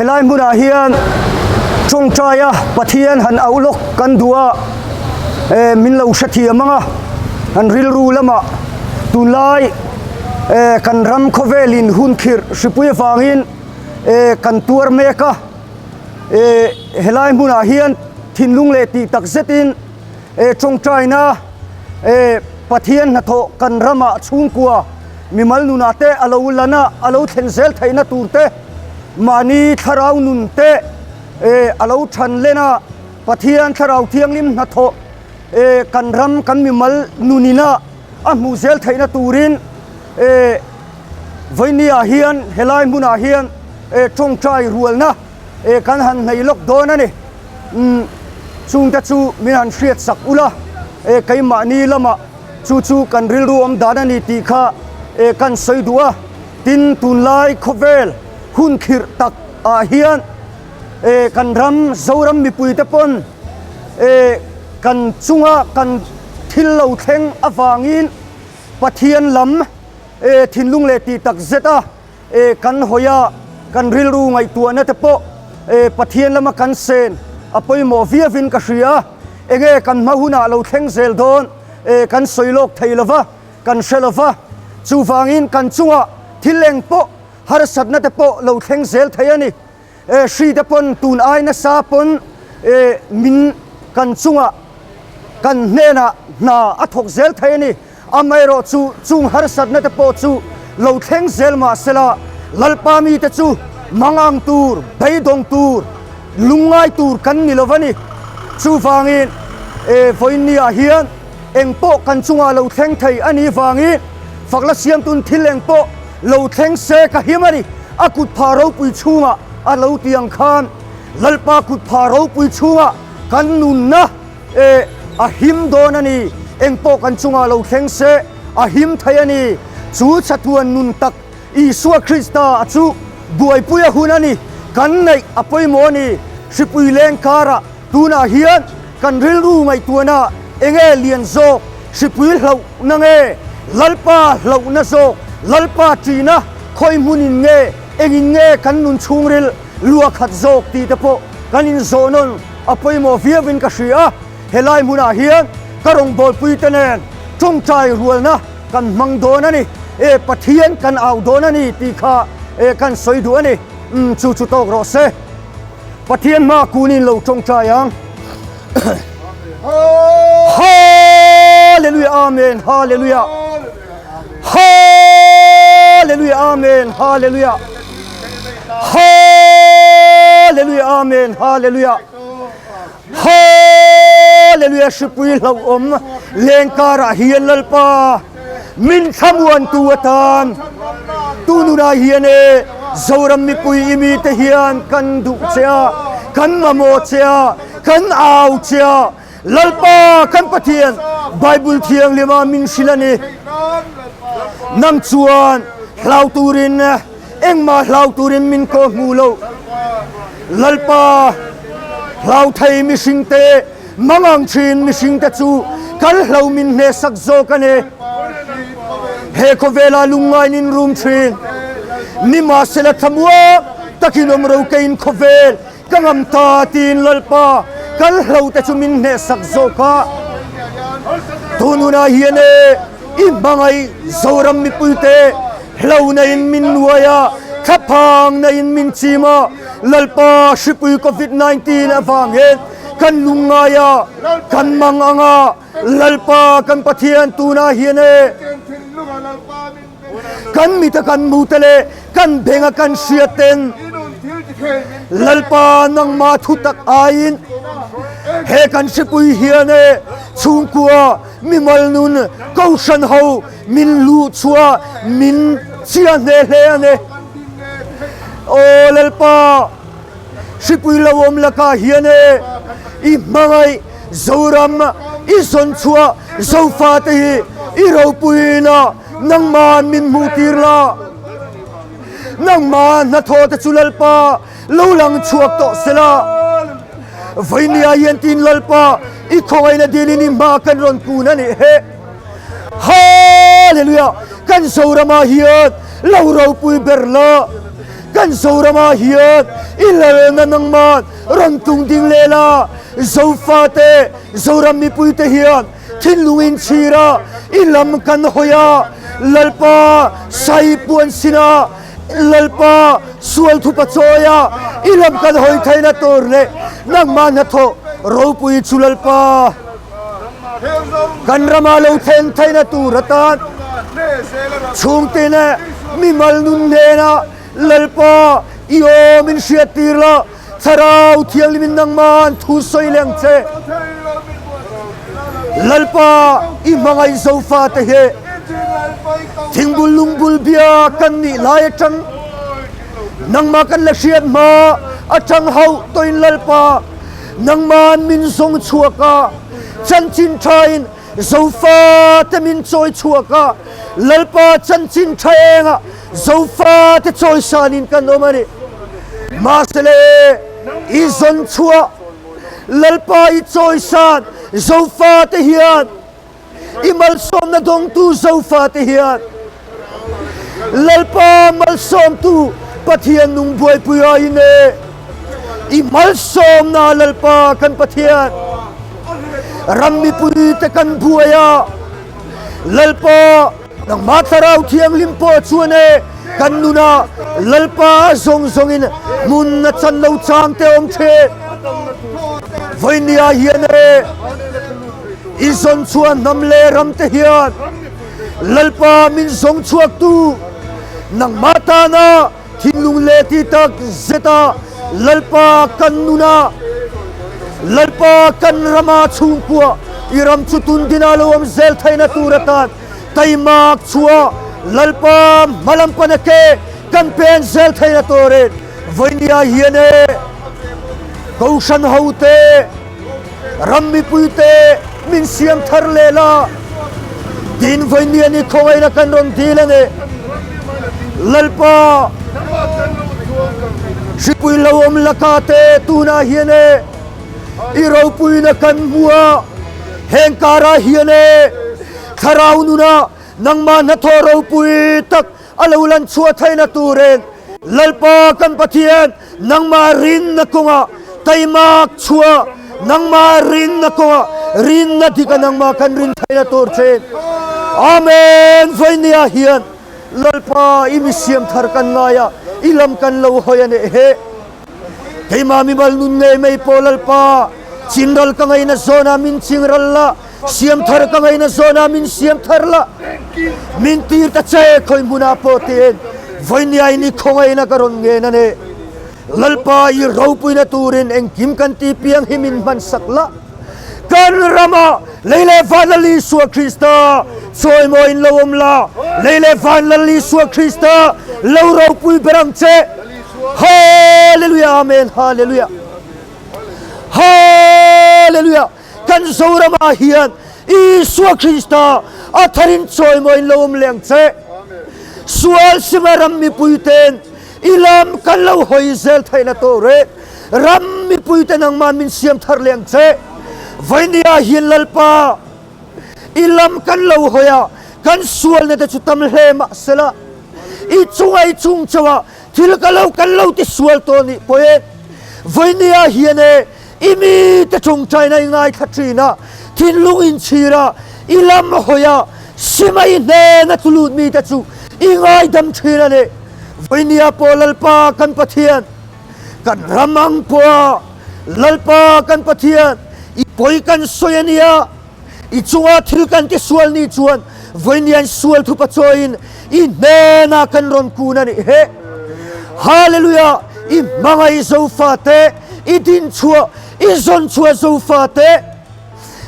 Helai hmunah hian tawngtaia Pathian han auh lawk kan duh a, eh min lo hrethiam ang a, han rilru lamah tunlai eh kan ram khawvelin hun khirh hripui avangin eh kan tuar mek a, eh helai hmunah hian thinlung leh tih tak zetin eh tawngtaina eh Pathian hnathawh kan ramah chhungkua mimal nunah te a lo lan a, a lo thlen zel theihna tur te, mahni thlarau nun te eh a lo than len a, Pathian thlarau thianghlim hnathawh eh kan ram kan mimal nunina a hmuh zel theihna turin eh vawinia hian helai hmunah hian eh tawngtai rualna eh kan han hnaih lawk dawn a ni. Umm chungte chu min han hriat sak ula eh keimahni lamah Chu chu kan rilru awm dan a ni tih kha kan sawi duh a, tin tunlai khawvel hun khirh tak ah hian kan ram Zoram mipui te pawn kan chunga kan thil lo thleng avangin Pathian lam thinlung leh tih tak zet a kan hawi a, kan rilru ngaihtuahna te pawh Pathian lama kan sen a pawimawh viauin ka hria a, enge kan hma hunah lo thleng zel dawn kan sawi lawk thei lo va, kan hre lo va, chuvangin kan chungah thil eng pawh harsatna te pawh lo thleng zel thei a ni. Hri te pawn tun ai nasa pawn min kan chungah kan hnenah hna a thawk zel thei a ni. Amaherawh chu chung harsatna te pawh chu lo thleng zel mah sela Lalpa mite chu mangang tur, beidawng tur, lungngai tur kan ni lo va ni. Chuvangin vawiinniah hian eng pawh kan chungah lo thleng thei a nih vangin fakla siamtun thil eng pawh lo thleng se ka him a ni. A kut phah ropui chhungah a lo ti ang khan Lalpa kut phah ropui chhungah kan nunna e a him dawn a ni. Eng pawh kan chungah lo thleng se a him thei a ni. Chu chatuan nun tak Isua Krista a chu buaipui a hun a ni. Kan neih a pawimawh a ni. Hripui leng karah tunah hian kan rilru ngaihtuahna enge lian zawk? Hripui hlauhna nge? Lalpa hlauhna zawk? Lalpa ṭihna khawi hmunin nge? Engin nge kan nun chhungril lua khat zawk tih te pawh kan inzawhnawn a pawimawh viauin ka hria a. Helai hmunah hian ka rawngbawlpuite nen tawngtai rualna kan hmang dawn a ni. E Pathian kan au dawn a ni tih kha e kan sawi duh a ni. Umm chu chu tawk rawh se. Pathian hma kunin lo tawngtai ang. Hallelujah Amen Hallelujah Hallelujah Amen Hallelujah Hallelujah Amen Hallelujah Hallelujah Hripui hlauhawm leng karah hian Lalpa min thlamuantu atan tununah hian e Zoram mipui i mite hian kan duh che a kan mamawh che a kan au che a Lalpa kan Pathian Bible thianghlima min hrilh a ni nang chuan hlau turin Engmah hlau turin min ko hmu lo. Lalpa, hlau thei mihringte, mangang thin mihringte chu kal hlo min hnehsak zawk a ni. He khawvela lungngain in rum thin. Nimahsela thlamuang takin awm ro keiin khawvel Ka ngam ta tiin Lalpa kal hlo te chu min hnehsak zawk a. Tununah hian e i hmangaih Zoram mipuite hlo naiin min nuai a, thlaphang naiin min chim a, Lalpa hripui Covid 19 avangin kan lungngai a, kan mang ang a, Lalpa kan Pathian tunah hian e Kan mita kan hmu te leh kan benga kan hria ten Lalpa nangmah thutak aiin he kan hripui hian e chhungkua mimal nun kohhran ho min luh chhuah min chia hle hle a ni. Aw Lalpa hripui lo awm lakah hian e i hmangaih Zoram i zawn chhuah Zofate hi i ropuina nangman min hmuh tir la. Nangma hnathawh te chu Lalpa lo lang chhuak tawh se la. Vawinia hian tin Lalpa i khawngaihna dilin i hma kan rawn kun a nih he. Hallelujah! Kan Zoramah hian lo ropui ber la. Kan Zoramah hian i lalna nangman rawn tung ding leh la, Zofate, Zoram mipuite hian thinlung inchhir a, i lam kan hawi a, Lalpa sai puan sinah, Lalpa sual thupa chawi a, i lam kan hawi theihna tur leh nangmah hnathawh ropui chu Lalpa kan ramah lo thleng theihna tur atan chhungte leh mimal nun hnenah Lalpa i awm in hriattir la, Thlarau Thianghlimin nangmah an thu sawi leh ang che. Lalpa i hmangaih Zofate hi thingbul lungbul bia kan nih lai atang nangmah kan la hriat hma atang hauh tawhin Lalpa Nangman min zawng chhuak a, chanchin thain Zofate min chawi chhuak a, Lalpa chanchin tha engah Zofate chawisanin kan awm a ni. Mahsele i zawn chhuah Lalpa i chawisan Zofate hian I malsawmna dawngtu Zofate hian Lalpa malsawmtu Pathian nung buaipui aiin e, i malsawmna Lalpa kan Pathian ram mipuite kan buai a, Lalpa nangmah Thlarau Thianghlim pawh chuan e kan nunah Lalpa zawng zawngin hmun a chan lo chang te awm thin. Vawinia hian e. I zawn chhuah hnam leh ram te hian Lalpa min zawng chhuaktu nangmah tana thinlung leh ti tak zeta Lalpa kan nuna Lalpa kan rama chhungkua i ram chu tun dina lo awm zel theihna tur atan taimak chhuah Lalpa hmalam pana ke kan pen zel theihna turin vawinia hian e Kohhran hote Ram mipuite min siam thar leh la, tin vawinia ni khawngaihna kan rawn dil a ni. Lalpa, hripui lo awm laka te tunah hian e, i ropuina kan hmu a, heng karah hian e, thlarau nunah nangmah hnathawh ropui tak a lo lan chhuah theihna turin Lalpa kan Pathian nangmah rinna kawngah taimak chhuah nangmah rinna kawngah rinna dika nangmah kan rin theihna tur che Amen vawinia hian Lalpa i mi siam thar kan ngai a i lam kan lo hawi a nih hi keimah mimal nun ngei mai pawh Lalpa chinral ka ngaihna zawnah min chingral la Siam thar ka ngaihna zawnah min siam thar la, min tir ta che khawi hmunah pawh tiin vawinia in i khawngaihna ka rawn ngen a ni. Lalpa i ropuina turin engkim kan ti piang hi min hmansak la. Kan ramah lei leh van Lal Isua Krista chawimawiin lo awm la, lei leh van Lal Isua Krista lo ropui ber ang che. Hallelujah Amen Hallelujah Hallelujah. Kan Zoramah hian Isua Krista a tharin chawimawiin lo awm leng che. Sual sima ram mipuiten i lam kan lo hawi zel theihna tur e ram mipuite nangman min siam thar leng che. Vawinia hian Lalpa i lam kan lo hawi a, kan sualna te chu tam hle mahsela i chunga i chung chauha thil ka lo kan lo ti sual tawh nih pawh e vawinia hian e I mite tawngtaina i ngaithla thin a, thinlung inchhir a, i lam hawi a, simai hnena tlulut mite chu i ngaidam thin a ni. Vawinia pawh Lalpa kan Pathian, kan ram ang pawha Lalpa kan Pathian, i pawi kan sawi a nia, i chunga thil kan tisual ni chuan vawinia in sual thupa chawiin i hnena kan rawn kun a nih hi. Hallelujah! I hmangaih Zofate, i dinchhuah, i zawnchhuah Zofate,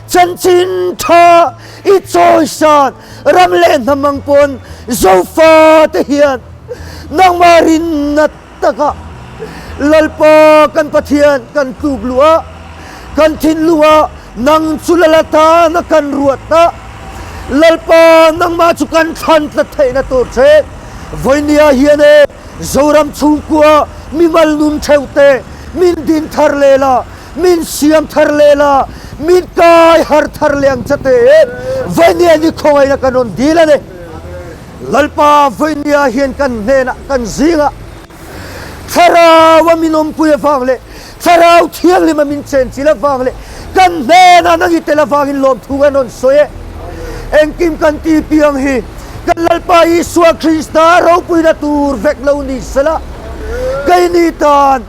chanchin tha i chawisan ram leh hnam ang pawn Zofate hian nangmah rinna taka Lalpa kan Pathian kan tluk luh a, kan thinlungah nang chu lal atana kan ruat a, Lalpa nangmah chu kan thlan tlat theihna tur che vawinia hian e Zoram chhungkua mimal nun theuh te min din thar leh la, min siam thar leh la, min kai har thar leh ang che te e vawinia ni khawngaihna kan rawn dil a ni. Lalpa vawinia hian kan hnenah kan zingah. Thlarau a min awmpui avang leh Thlarau Thianghlim a min chenchilh avang leh kan hnenah nang i tel avangin lawmthu kan rawn sawi e. Engkim kan ti piang hi kan Lalpa Isua Krista ropuina tur vek lo ni sela, keini tan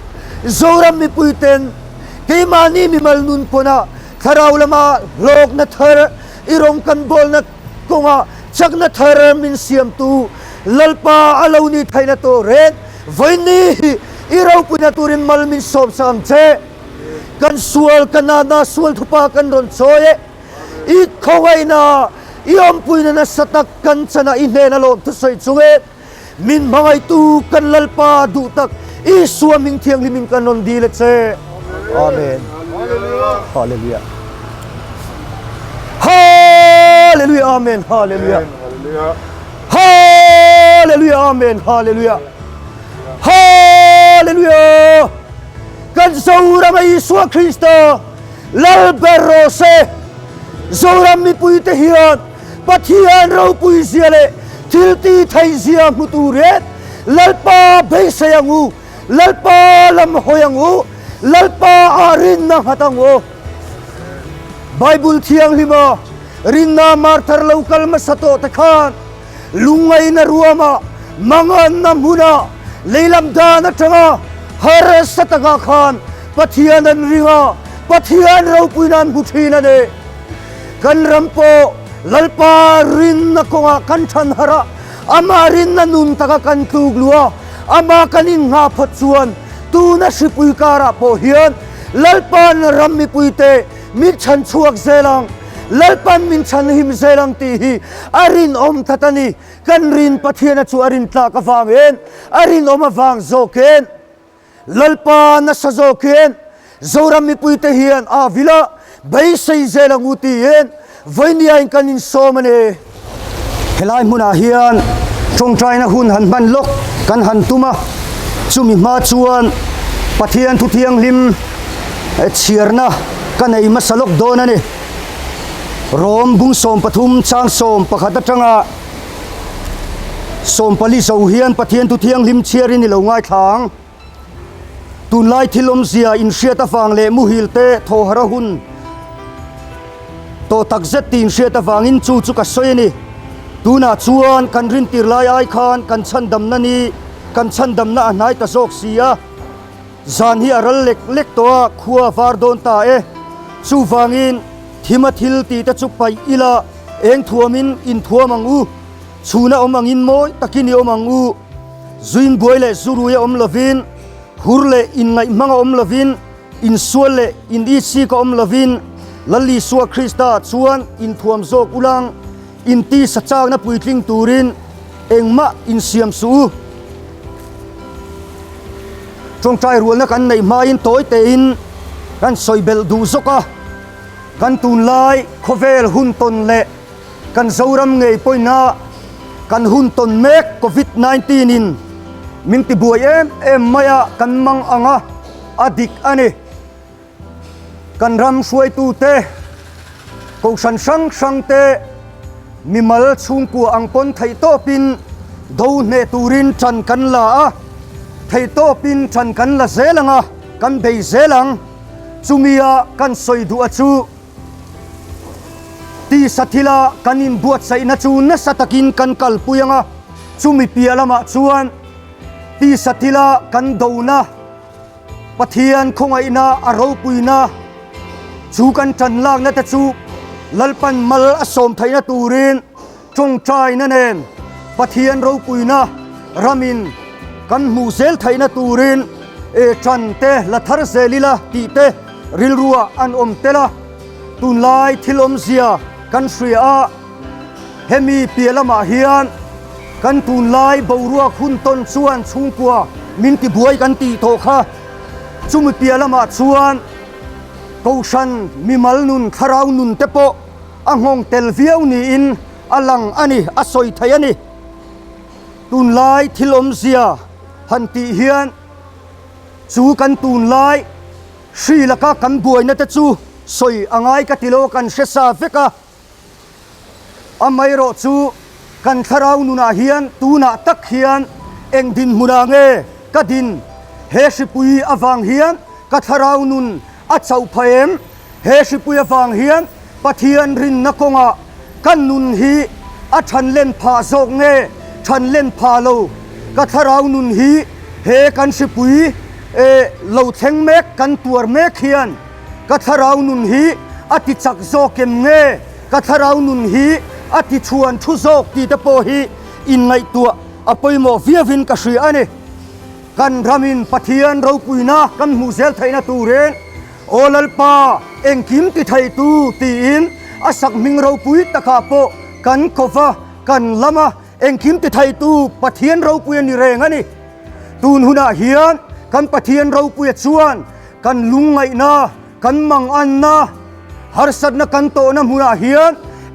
Zoram mipuiten keimahni mimal nun pawnah Thlarau lama hlawkna thar i rawng kan bawlna Kawngah chakna thar min siamtu Lalpa a lo ni theihna tawh reng vawiin hi i ropuina turin mal min sawm sak ang che. Kan sual ka nana sual thupa kan rawn chawi e. I khawngaihna, i awmpuina nasa tak kan chanah i hnena lawm thusawi chung e. Min hmangaihtu kan Lalpa duh tak Isua hming thianghlimin kan rawn dil a che. Amen. Hallelujah. Hallelujah. Amen. Hallelujah. Hallelujah. Amen. Hallelujah. Hallelujah. Kan Zoram a Isua Krista Lal ber rawh se. Zoram mipuite hian Pathian ropui zia leh thil ti thei zia hmu turin Lalpa beisei ang u, Lalpa lam hawi ang u, Lalpa ah rinna nghat ang u. Bible thianghlima rinna martar lo kal hmasa tawh te khan lungngaihna ruama manganna hmuna leilam dan atanga harsa takah khan Pathian an ring a, Pathian ropuina an hmu thin a ni. Kan ram pawh Lalpa rinna kawngah kan than harh a, Amah rinna nun taka kan tluk luh a, Amah kan innghah phawt chuan tuna hripui karah pawh hian Lalpa'n ram mipuite min chhan chhuak zel ang, Lalpa'n min chhan him zel ang tih hi a rinawm that a ni. Kan rin Pathiana chu a rintlak avangin, a rinawm avang zawkin, Lalpa nasa zawkin Zoram mipuite hian a vil a, beisei zel ang u tiin vawinia-in kan insawm a ni. Helai hmunah hian tawngtaina hun han hman lawk kan han tum a, chumi hma chuan Pathian thu thianghlim chhiarna ka nei hmasa lawk dawn a ni. Rom bung 13 chang 11 atanga 14 zo hian Pathian thu thianghlim chhiarin i lo ngaithla ang. Tunlai thil awmzia inhriat avang leh muhil te thawhara hun tawh tak zet tih inhriat avangin chu chu ka sawi a ni. Tunah chuan kan rintir lai ai khan kan chhandamna ni kan chhandamna a hnai ta zawk si a. Zan hi a ral lek lek tawh a, khua a var dawn ta e. Chuvangin thima thil tih te chu paih ila eng thuamin inthuam ang u. Chhuna awm angin mawi takin i awm ang u. Zuin buai leh zurui a awm lovin, hur leh inngaih hmang a awm lovin, insual leh in-itsik a awm lovin, Lal Isua Krista chuan inthuam zawk ulang, inti sa chakna puitling turin engmah insiam suh u. Tawngtai rualna kan neih hmain tawi tein kan sawi belh duh zawk a, kan tunlai khawvel hun tawn leh Kan Zoram ngei pawina kan hun tawn mek Covid 19 in min ti buai em em mai a, kan mang ang a, a dik a ni. Kan ram hruaitute, kohhran hrang hrang te, mimal chhungkua ang pawn theihtawpin do hneh turin ṭan kan la a, theihtawpin ṭan kan la zel ang a, kan bei zel ang. Chumia kan sawi duh a chu. Tisa thila kan inbuatsaihna chu nasa takin kan kalpui ang a, chumi piah lamah chuan tisa thila kan dona, Pathian khawngaihna a ropuina chu kan ṭan lakna te chu Lalpan mal a sawm theihna turin ṭawngṭaina nen Pathian ropuina ramin kan hmuh zel theihna turin ṭan te la thar zel ila tih te rilruah an awm tel a. Tunlai thil awmzia kan hria a, hemi piah lamah hian kan tunlai boruak hun tawn chuan chhungkua min tibuai kan tih tawh kha. Chumi piah lamah chuan Kohhran mimal nun thlarau nun te pawh A nghawng tel viau niin a lang a ni, a sawi thei a ni. Tunlai thil awmzia han tih hian chu kan tunlai hri laka kan buaina te chu sawi a ngai ka ti lo, kan hre sa vek a. Amaherawh chu kan thlarau nunah hian tunah tak hian eng dinhmunah nge ka din? He hripui avang hian ka thlarau nun a chauh phah em? He hripui avang hian Pathian rinna kawngah ka nun hi a than len phah zawk nge than len phah lo? Ka thlarau nun hi he kan hripui lo thleng mek kan tuar mek hian ka thlarau nun hi a ti chak zawk em nge ka thlarau nun hi a ti chhuan thu zawk tih te pawh hi inngaihtuah a pawimawh viauin ka hria a ni. Kan ramin Pathian ropuina kan hmuh zel theihna turin Aw Lalpa, engkim ti theitu tiin a sak hming ropui takah pawh kan ko va, kan lam a, engkim ti theitu Pathian ropui a ni reng a ni. Tun hunah hian kan Pathian ropuia chuan kan lungngaihna, kan manganna, harsatna kan tawhna hmunah hian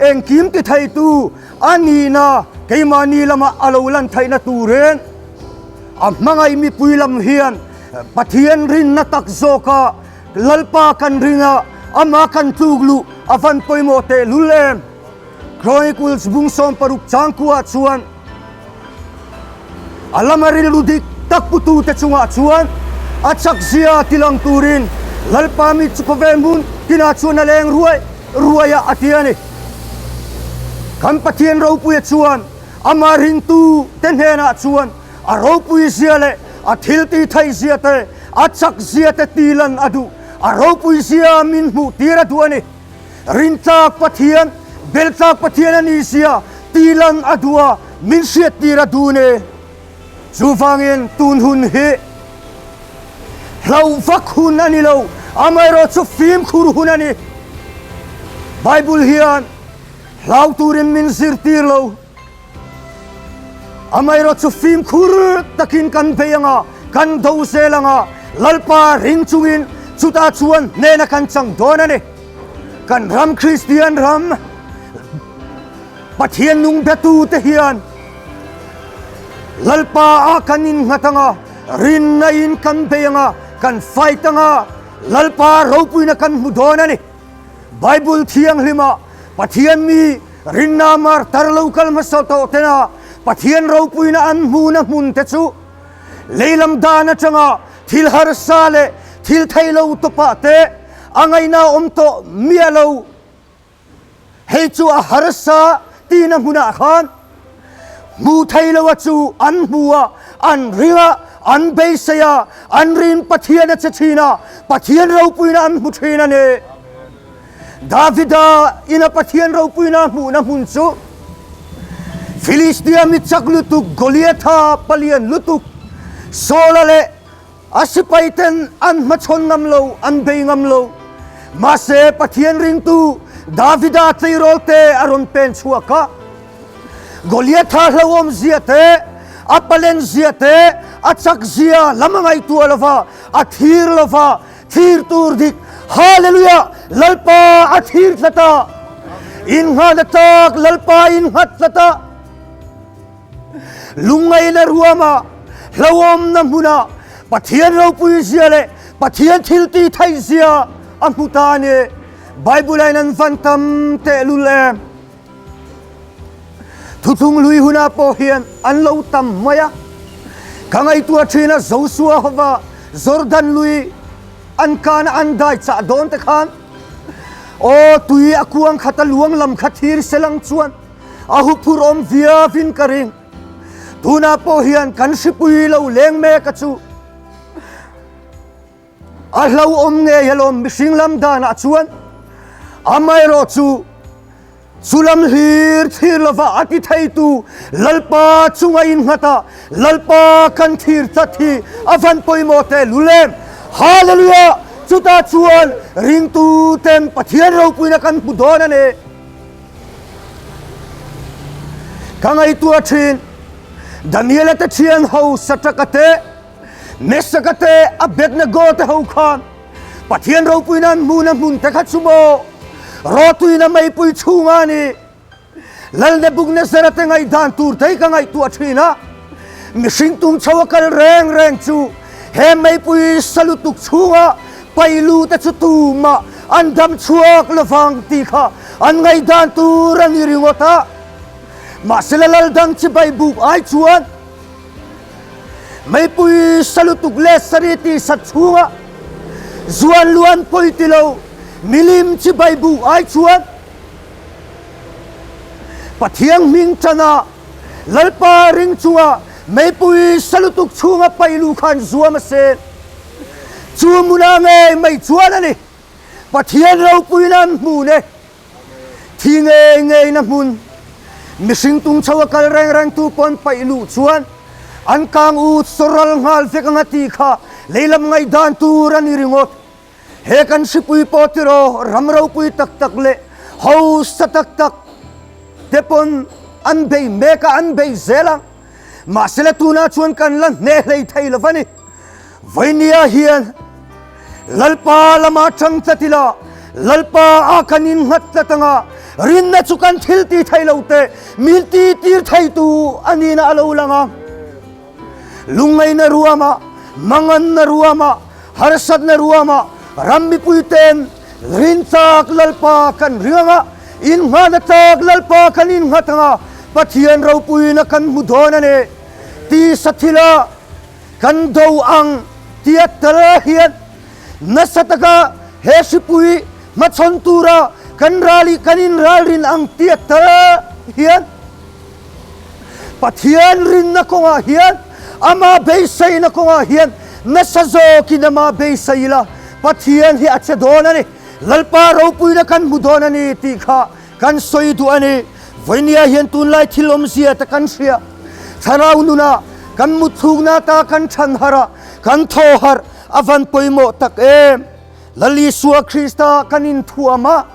engkim ti theitu a nihna keimahni lama a lo lan theihna turin a hmangaih mipui lam hian Pathian rinna tak zawka Lalpa kan ringa amah kan tluk luh a van pawimawh tehlul em? Chronicles bung 16 changkuah chuan A lama rilru dik tak putute chungah chuan a chakzia tilang turin Lalpa mi chu khawvel hmun tinah chuan a leng ruai ruai a a ti a ni. Kan Pathian ropuia chuan amah ringtu te hnenah chuan a ropui zia leh a thil ti theih zia te, a chak zia te tilan a duh, a ropui zia min hmuh tir a duh a ni. Rintlak Pathian, beltlak Pathian a ni sia tilan a duh a, min hriattir a duh ne. Chuvangin tun hun hi hlauh vak hun a ni lo, amaherawh chu fimkhur hun a ni. Bible hian hlau turin min zirtir lo. Amaherawh chu fimkhur takin kan bei anga, kan do zel anga, Lalpa ring chungin chutah chuan hnena kan chang dawn a ni. Kan ram Kristian ram Pathian nung betute hian Lalpa ah kan innghat anga, rinna in kan bei anga, kan fight anga, Lalpa ropuina kan hmu dawn a ni. Bible thianghlima Pathian mi rinna martar lo kal hmasa tawh tena Pathian ropuina an hmuhna hmun te chu leilam dan atanga thil harsa leh thil thei lo tawpah te a ngaihna awm tawh miah lo. Hei chu a harsa tihna hmunah khan hmu thei lo a chu an hmu a, an ring a, an beisei a, an rin Pathian a che thin a, Pathian ropuina an hmu thin a ni. Davida ina Pathian ropuina hmuhna hmun chu Filistia mi chak lutuk Goliatha palian lutuk Saula leh A sipaiten an hmachhawn ngam lo, an bei ngam lo. Mahse, Pathian ringtu Davida tleirawl te a rawn pen chhuak a. Goliatha hlauhawm zia te, a palen zia te, a chak zia lam a ngaihtuah lo va, a thlir lo va, thlir tur dik, Hallelujah! Lalpa a thlir tlat a. Innghahna tak Lalpa innghat tlat a. Lungngaihna ruama hlauhawmna hmunah Pathian ropui zia leh Pathian thil tih theih zia a hmu ta a ni. Bible-ah in an van tam tehlul em? Thuthlung hlui hunah pawh hian an lo tam mai a. Ka ngaihtuah thin a, Josua hova Jordan lui an kana an dai chah dawn te khan aw tui a kuang khat a luang lam kha thir selang chuan A huphurh awm viavin ka ring. Tunah pawh hian kan hripui lo leng mek a chu. A hlauhawm ngei alawm mihring lam danah chuan amaherawh chu chu lam hlir thlir lova a ti theitu Lalpa chunga innghat a Lalpa kan thlir tlat hi a van pawimawh teh lul em. Hallelujah! Chutah chuan ringtuten Pathian ropuina kan hmu dawn a ni. Ka ngaihtuah thin, Daniela te thian ho Satraka te, Mesaka te, Abednego te ho khan Pathian ropuina an hmuhna hmun te kha chu maw rawtuina meipui chhunga a ni. Lal Nebuchadnezzar-a te ngaihdan tur te hi ka ngaihtuah thin a, mihring tung chho a kal reng reng chu he meipui sa lutuk chhunga Pailu te chu tumah an dam chhuak lovang tih kha an ngaihdan tur a ni ringawt a. Mahsela lal dang chibai buk ai chuan. Meipui sa lutuk leh sari ti sat chhunga zuan luan pawi ti lo milim chibai buk ai chuan Pathian hming tana Lalpa ring chunga meipui sa lutuk chhunga paih luh khan zuam a sen. Chu hmunah ngei mai chuan a ni. Pathian ropuina an hmun e. Thi ngei ngeina hmun, mihring tung chho a kal reng reng tu pawn paih luh chuan an kang ut sawral nghal vek anga tih kha leilam ngaihdan tur a ni ringawt. He kan hripui pawh tiraw ram ropui tak tak leh hausa tak tak te pawn an bei mek a, an bei zel a. Mahsela tunah chuan kan la hneh hlei thei lo va ni. Vainia hian Lalpa lama tang tlat ila, Lalpa a kan innghat tlat anga rinna chu kan thil ti thei lo te min ti tir thei tu a nihna a lo lang a. Lungngaihna ruama, manganna ruama, harsatna ruama ram mipui ten rinchak Lalpa kan ring anga, innghatna tlak Lalpa kan innghat anga Pathian ropuina kan hmu dawn a ni. Tisa thila Kan do ang tia tel hian nasa taka he hripui hmachhawn tura kan ral i kan inralrin ang tia tel hian Pathian rinna kawngah hian ama beiseina kawngah hian nasa zawkin ama beisei ila Pathian hi a che dawn a ni. Lalpa ropuina kan hmu dawn a ni tih kha Kan sawi duh a ni. Vawinia hian tunlai thil awmzia te kan hria. Thlarau nunah kan mutthlukna ta kan than harh a, kan thaw harh a van pawimawh tak em. Lal Isua Krista kan inthuam a,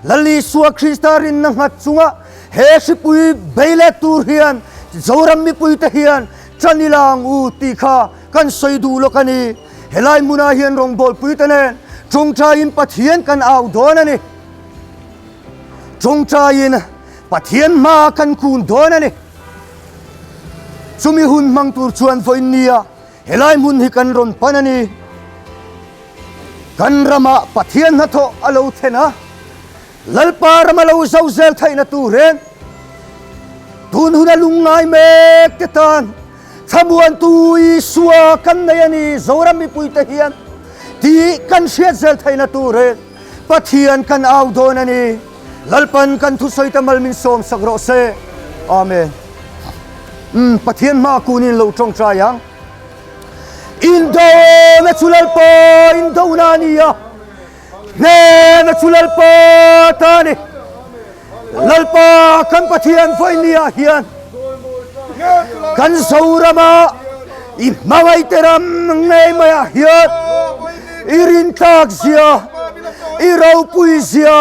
Lal Isua Krista rinna nghat chunga he hripui bei let tur hian Zoram mipuite hian tan ila ang u tih kha kan sawi duh lawk a ni. Helai hmunah hian rawngbawlpuite nen tawngtaiin Pathian kan au dawn a ni. Tawngtaiin Pathian hma kan kun dawn a ni. Chumi hun hmang tur chuan vawiin nia helai hmun hi kan rawn pan a ni. Kan ramah Pathian hnathawh a lo thlen a, Lalpa ram a lo zo zel theihna turin tun huna lungngai mek te tan Thlamuantu Isua kan nei a ni Zoram mipuite hian tih kan hriat zel theihna turin Pathian kan au dawn a ni. Lalpan kan thusawi te mal min sawm sak rawh se. Amen. Umm Pathian hma kunin lo tawngtai ang. Indona chu Lalpa indona a ni a, hnena chu Lalpa ta a ni. Lalpa kan Pathian vawinia hian kan Zorama i hmangaihte ram ngei maiah hian i rintlak zia, i ropui zia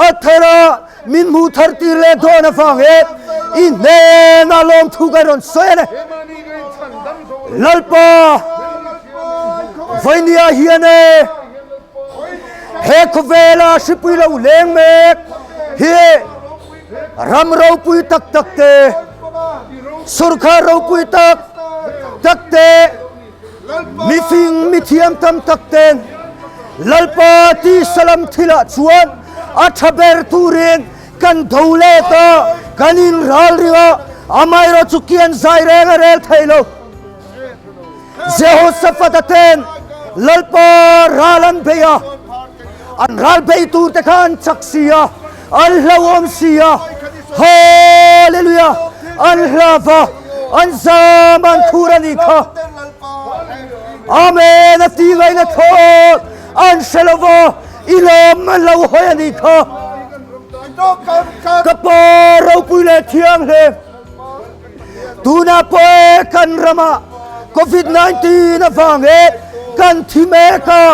a thara min hmuh thar tir leh dawn avangin i hnenah lawmthu kan rawn sawi a ni. Lalpa vawinia hian e he khawvela hripui lo leng mek hi Ram ropui tak tak te, sorkar ropui tak tak te, mifing mithiam tam tak ten Lalpa tisa lam thilah chuan a tha ber turin kan do let a, kan inral ring a, amaherawh chu kian zai reng a rel thei lo. Jehoshaphat-a ten Lalpa ral an bei a, an ral bei tur te kha an chak si a, An hlauhawm si a, Hallelujah! An hlav a, an zam a, an khur a nih kha. Amen! A ti ngaihna thlawt an hre lo va, i lawm an lo hawi a nih kha. Ka Pa ropui leh thianghlim, Tunah pawh e kan ramah Covid 19 avang e kan thi mek a,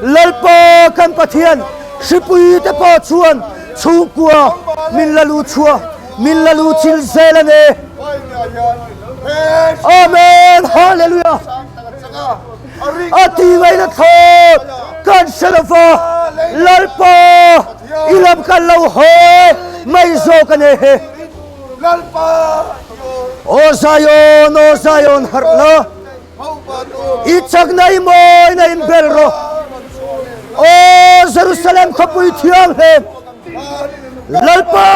Lalpa kan Pathian hripui te pawh chuan chhungkua min la lu chhuah, min la lu chil zel a ni. Amen Hallelujah. A ti ngaihna thlawt kan hre lova, Lalpa i lam kan lo hawi mai zawk a ni. Aw Zion, aw Zion, harh la, i chakna i mawina in bel rawh. Aw Jerusalem khawpui thianghlim, Lalpa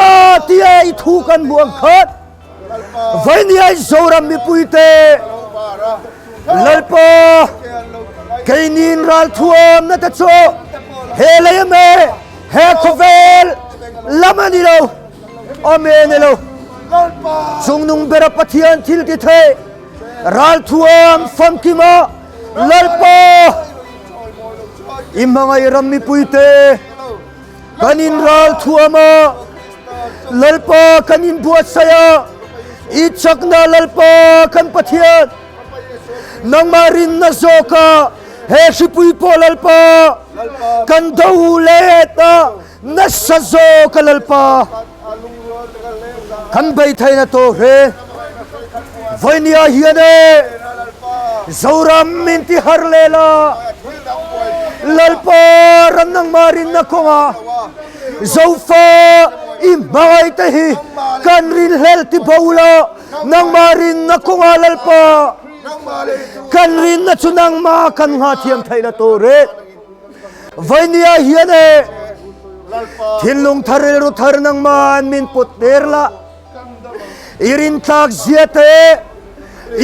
tia i thu kan hmu ang khat, Vainia i Zoram mipuite Lalpa, keinin ralthuamna te chu he lei a me, he khawvel lam a ni lo. Amen elo. Chungnung bera Pathian thil ti thei ralthuam famkima Lalpa i hmangaih ram mipuite kan in ralthuam a Lalpa kan in buatsaih a i chakna Lalpa kan Pathian nangmah rinna zawka he hripui pawh Lalpa kan do let a Nasa zawk a Lalpa kan bei theihna tawh hre vawinia hian e Zoram min ti har leh la Lalpa ram nangmah rinna kawnga Zofa i hmangaih te hi kan rinhlelh ti bo la nangmah rinna kawnga Lalpa kan rinna chu nangmah kan nghathiam theihna tur e. Vainia hian e thinlung thar rilru thar nangman min put tir la i rintlak zia te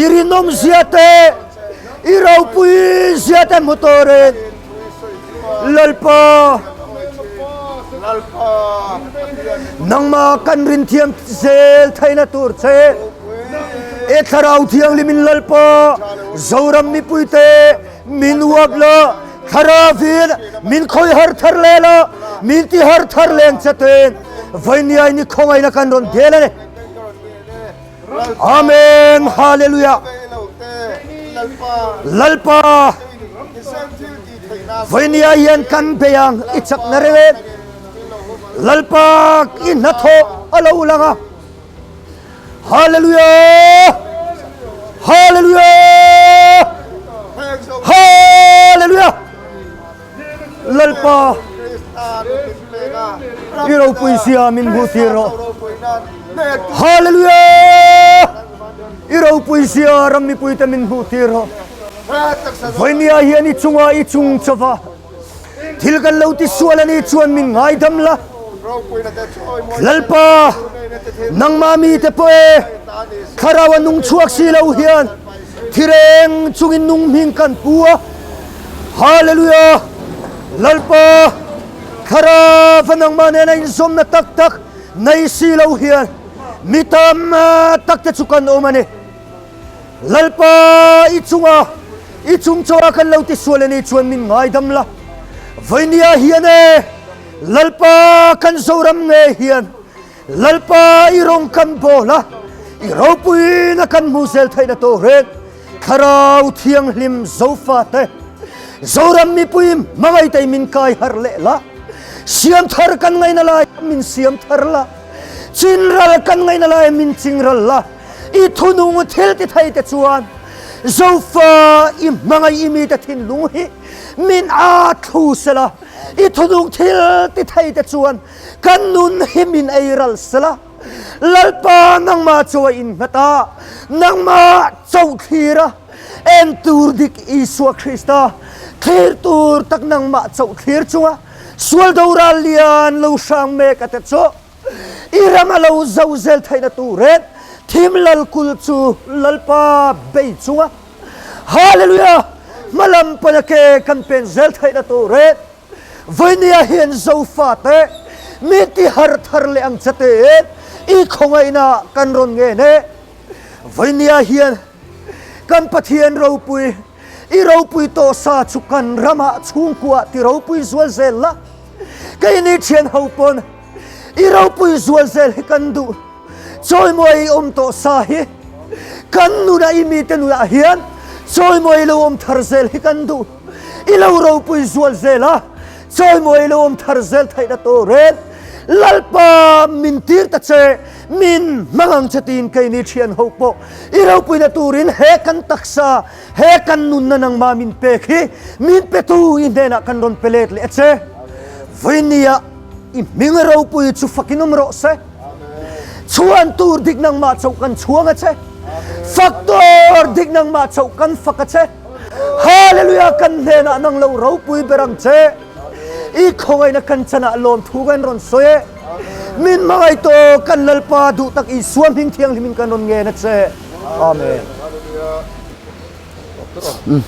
i rinawm zia te i ropui zia te hmu turin Lalpa nangmah kan rin thiam zel theihna tur che e Thlarau Thianghlimin Lalpa Zoram mipuite Min uap la, thlarauin min khawih har thar le la, min ti har thar leng che ten vainiai ni khawngaihna kan rawn del a ni. Amen Hallelujah. Lalpa vainiai hian kan bei ang i chakna reng e. Lalpa i hnathawh a lo lang a. Hallelujah! Hallelujah! Hallelujah! Lalpa i ropui sia min hmu tir rawh. Hallelujah! I ropui sia ram mipuite min hmu tir rawh. Vawinia hian i chunga i chung chova Thil kan lo ti sual a nih chuan min ngaidam la. Lalpa, nangmah mite pawh e, thlarau a nung chhuak si lo hian thireng chungin nung hming kan pu a. Hallelujah! Lalpa, thlarau a nangmah nena inzawmna tak tak nei si lo hian mi tam tak te chu kan awm a ni. Lalpa, i chunga i chungchawah kan lo tisual a nih chuan min ngaidam la. Vawinia hian e, Lalpa kan Zoram nge hian Lalpa i rawng kan bawl a, i ropuina kan hmu zel theihna tur reng Thlarau Thianghlim Zofate, Zoram mipui hmangaitei min kai harh leh la, siam thar kan ngaihna lai min siam thar la, chinral kan ngaihna lai min chingral la, I thunung thil ti thei te chuan Zofa i hmangaih i mite thinlung hi min a thlu sela, i thunung thil ti thei te chuan kan nun hi min ei ral sela. Lalpa nangmah chu a innghat a, nangmah chauh thlir a, en tur dik Isua Krista thlir tur tak nangmah chauh thlir chunga sual doral lian lo hrang mek a te chu I ram a lo zo zel theihna turin thim lalkul chu Lalpa bei chunga Hallelujah! Hmalam pana ke kan pen zel theihna turin vawinia hian Zofate mi ti har thar leh ang che tiin i khawngaihna kan rawn ngen e. Vawinia hian kan Pathian ropui i ropui tawh sa chu kan ramah chhungkua ti ropui zual zel la. Keini thian ho pawn i ropui zual zel hi kan duh. Chawimawi i awm tawh sa hi kan nunah i mite nunah hian chawimawi lo awm thar zel hi kan duh. I lo ropui zual zel a, chawimawi lo awm thar zel theihna turin Lalpa min tir ta che, min hmang ang che tiin keini thian ho pawh i ropuina turin he kan taksa He kan nunna nangmah min pek hi min petu i hnenah kan rawn pe let leh a che. Vawinia i hming ropui chu fakin awm rawh se. Chhuan tur dik nangmah chauh kan chhuang a che. Fak tur dik nangmah chauh kan fak a che. Hallelujah kan hnenah nang lo ropui ber ang che. I khawngaihna kan chanah lawmthu kan rawn sawi e. Min hmangaih tawh kan Lalpa duh tak Isua hming thianghlimin kan rawn ngen a che. Amen. Umm.